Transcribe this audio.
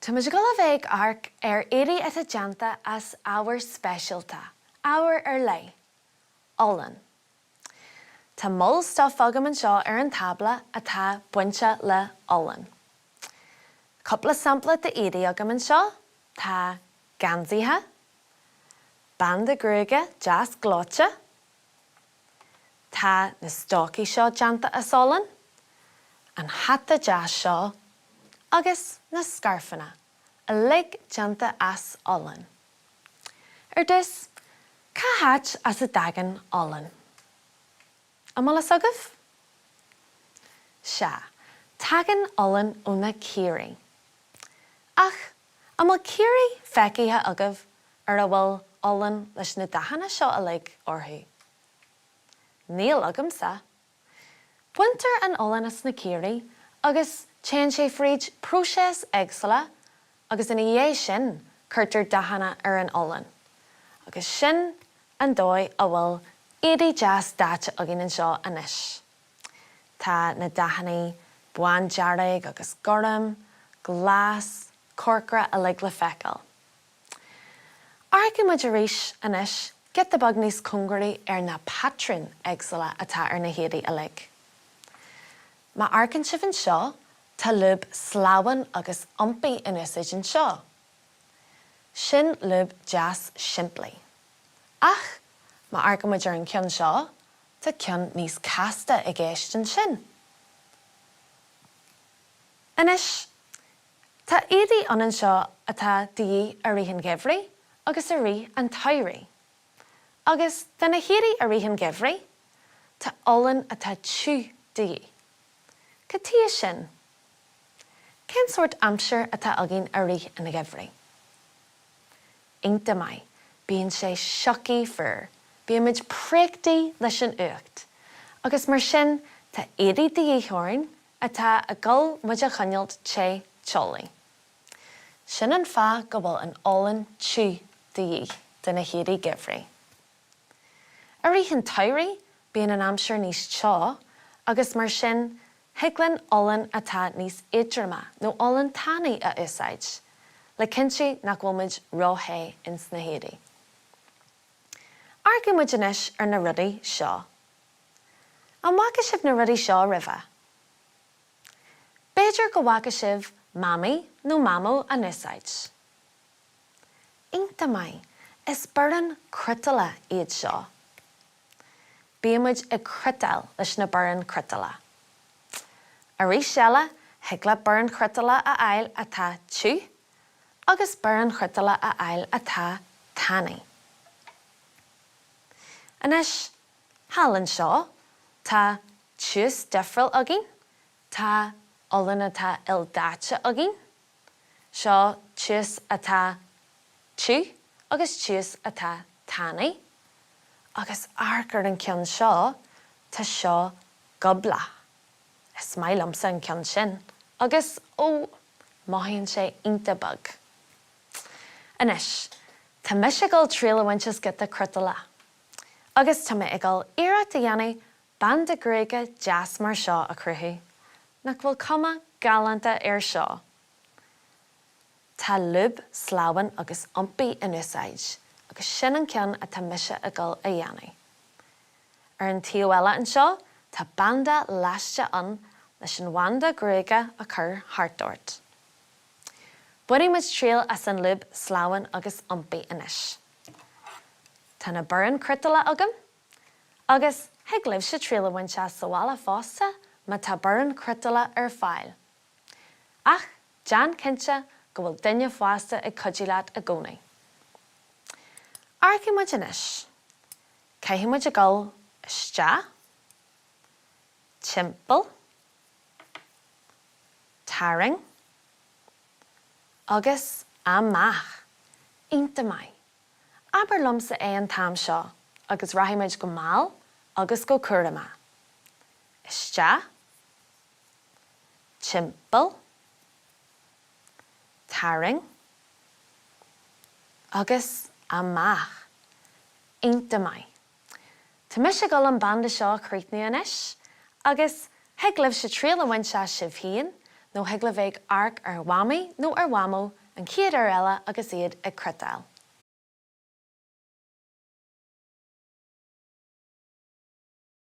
Tá muid ag dul a bheith ag amharc ar éadaí atá déanta as ábhar speisialta, ábhar ar leith, olann. Tá moll stuif agam anseo ar an tábla atá bainte le olann. Cúpla sampla d'éadaí agam anseo, tá geansaithe, banda gruaige deas gleoite, Tá na stocaí seo déanta as olann, an hata deas seo agus na scairfeanna, uilig déanta as olann. Ar dtús, cá háit as a dtagann olann? An bhfuil fhios agaibh? Sea, tagann olann ó na caoirigh. Ach an bhfuil caoirigh feicthe agaibh ar a bhfuil olann leis na dathanna seo uilig orthu? Níl agamsa. Baintear an olann as na caoirigh agus téann sé fríd próiseas éagsúla agus ina dhiaidh sin cuirtear dathanna ar an olann. Agus sin an dóigh a bhfuil éadaí deas daite againn anseo anois. Tá na dathanna bándearg agus gorm, glas, corcra uilig le feiceáil. Amharcfaidh muid arís anois giota beag níos cóngaraí ar na patrúin éagsúla atá ar na héadaí uilig. Má amharcann sibh anseo, tá lúb sleamhain agus iompaigh in úsáid anseo. Sin lúb deas simplí. Ach má amharcann muid ar an cheann seo, tá ceann níos casta i gceist ansin. Anois, Tá éadaí ann anseo atá de dhíth i rith an gheimhridh agus i rith an tsamhraidh. Agus do na héadaí i rith an gheimhridh, tá olann atá tiubh de dhíth. Cad tuighe sin? Cén sórt aimsir atá againn i rith an gheimhridh? Iontach maith, bíonn sé sioctha fuar, bímid préachtaí leis an fhuacht, agus mar sin tá éadaí de dhíth orainn atá ag dul muid a choinneáilt te teolaí. Sin an fáth go bhfuil an olann tiubh de dhíth do na héadaí geimhridh. I rith an tsamhraidh bíonn an aimsir níos teo agus mar sin thig linn olann atá níos éadroime nó olann tanaí a úsáid le cinntiú nach bhfuil muid ró-the ins na héadaí. Amharcfaidh muid anois ar na rudaí seo. An bhfaca sibh na rudaí seo roimhe? B'fhéidir go bhfaca sibh Mamaí nó Mamó á n-úsáid. Iontach maith, is bioráin chriotála iad seo. Bíonn muid ag criotáil leis na bioráin chriotála. Arís eile, thig leat bioráin chriotála a fháil atá tiubh agus bioráin chriotála a fháil atá tanaí. Anois, Thall anseo, tá tiús difriúil againn, tá olann atá ildaite againn. Seo tiús atá tiubh agus tiús atá tanaí. Agus amharc ar an ceann seo, tá seo gioblach. Is maith liomsa an ceann sin agus, ó, mothaíonn sé iontach bog. Anois, tá mise ag dul triail a bhaint as giota criotála. Agus tá mé ag dul iarracht a dhéanamh banda gruaige deas mar seo a chruthú. Nach bhfuil cuma galánta air seo? Tá lúb sleamhain agus iompaigh in úsáid agus sin an ceann atá mise ag dul a dhéanamh. Ar an taobh eile anseo tá banda leaisteach ann leis an bhanda gruaige a chur thart ort. Bainfidh muid triail as an lúb sleamhain agus iompaigh anois. Tá na bioráin chriotála agam agus thig libhse triail a bhaint as sa bhaile fosta má tá bioráin chriotála ar fáil. Ach déan cinnte go bhfuil duine fásta ag cuidiú leat i gcónaí. Amharcfaidh muid anois. Caithfidh muid a dhul isteach, timpeall, tarraing agus amach. Iontach maith. Abair liomsa é an t-am seo agus rachaidh muid go mall agus go cúramach. Isteach. Timpeall. Tarraing. Agus amach. Iontach maith. Tá mise ag dul an banda seo a chríochnú anois agus thig libhse triail a bhaint as sibh féin. nó thig libh bheith ag amharc ar Mhamaí nó ar Mhamó an chéad uair eile agus iad ag cniotáil.